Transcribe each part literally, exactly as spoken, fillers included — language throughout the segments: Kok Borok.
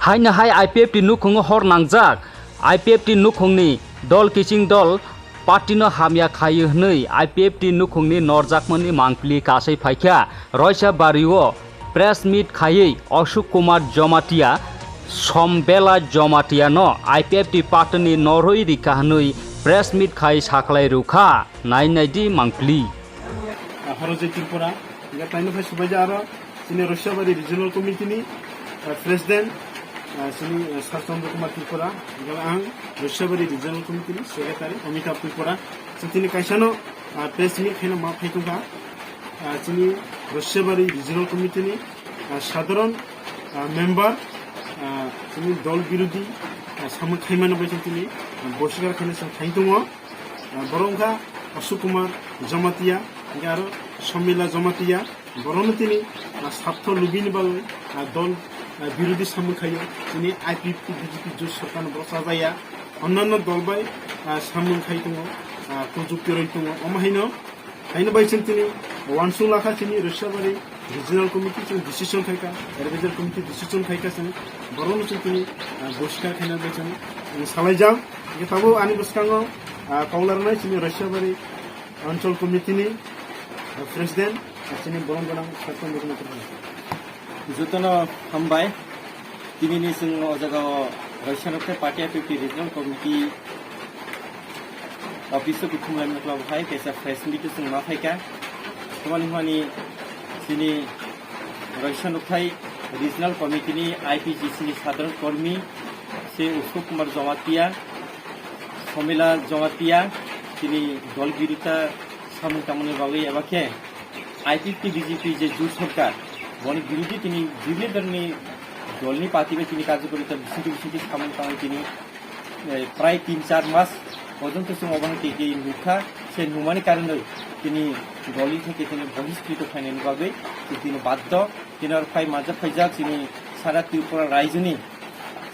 Haino hai I P F T nukhungo hor nangjak. I P F T nukhungni dol kiching dol party no hamya khaio hwnwi I P F T nukhungni norjakmani mangpili kasai phaikha. Roisa bario press meet khaiwi Ashok Kumar Jamatia, Sombela Jamatia no I P F T party ni norwi rikha hwnwi press meet khai sakhlai rwkha. Nai nai di mangpili. Horojai Tripura, hingke taino phai subaija aro chini Roisabari Regional Committee ni, ah, President, ah, chini, ah, Sar Chandra Kumar Tripura, hingke ang Roisabari Regional Committee ni Secretary Amitabh Tripura. So chini kaisano, ah, press meet khaina ma phai tongkha, ah, chini Roisabari Regional Committee ni, ah, sadharon, ah, member, ah, chini dol birodhi, ah, samung khaimano bai chini, ah, bosikar khaina chwng khai tongo. Ah, borok wngkha Ashok Kumar Jamatia, hingke aro Somila Jamatia, borokno tini, ah, sartho lubini bagwi, ah, dol, ah, birodhi samung khaio, tini I P F T B J P jut sorkarno borok chajaya, onnanno dol bai, ah, samung khai tongo, ah, konjukti roi tongo, omo haino, haino bai chwng tini wansuk lakha chini Roisabari Regional Committee chwng decision khaikha, Advisory Committee decision khaikha chwng borokno chwng tini, ah, bosikar khaina bai chwng, um, salaijak. Hingke tabuk ani bwskango, ah, kok larwnai chini Roisabari Anchal Committee ni, ah, President, ah, chini borom gwnang Sar Chandra Kumar Tripura. Jotono hambai. Tinini chwng o jaga o Roisa Nukthai Party I P F T Regional Committee office o kuthum lai nukla bo hai kaisa press meet o chwng ma phaikha. Tamani hwnmani chini Roisa Nukthai Regional Committee ni I P G C ni sadharon kormi se Ushok Kumar Jamatia, Somila Jamatia, chini dol birodhi samung tangmani bagwi eba khe I P F T B J P je jut sorkar, boni birodhi tini bibhinno dholni, dholni party bai tini karjokarita bisingtwi bisingtwi samung tangwi tini, eh, prai tin char mas porjonto chwng obono tei tei nukha, se nukmani karonwi tini dholni theke tini bohiskrito khainani bagwi tini baddo, tini aro phai majak phaijak chini sara Tripura raijoni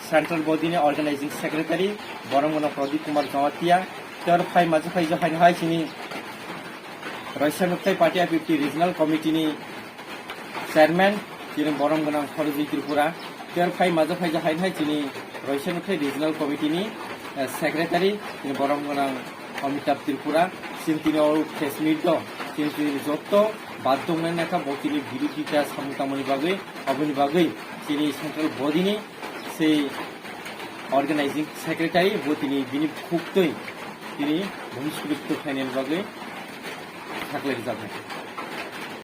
Central Body ni Organizing Secretary, borom gwnang Pradip Kumar Jamatia, tei aro phai majak phaijak haino hai chini Roisa Nukthai Party I P F T Regional Committee ni Chairman, chini borom gwnang Khorojoi Tripura, tei aro phai majak phaijak haino hai chini Roisa Nukthai Regional Committee ni, eh, Secretary, chini borom gwnang Amitabh Tripura, chini tini o press meet do, chini tini joto baddo wngnai nakha bo tini birodhita samung tangmani bagwi, aboni bagwi chini Central Body ni sei Organizing Secretary bo tini bini khuktwi tini bohiskrito khainani bagwi khaklai rijak.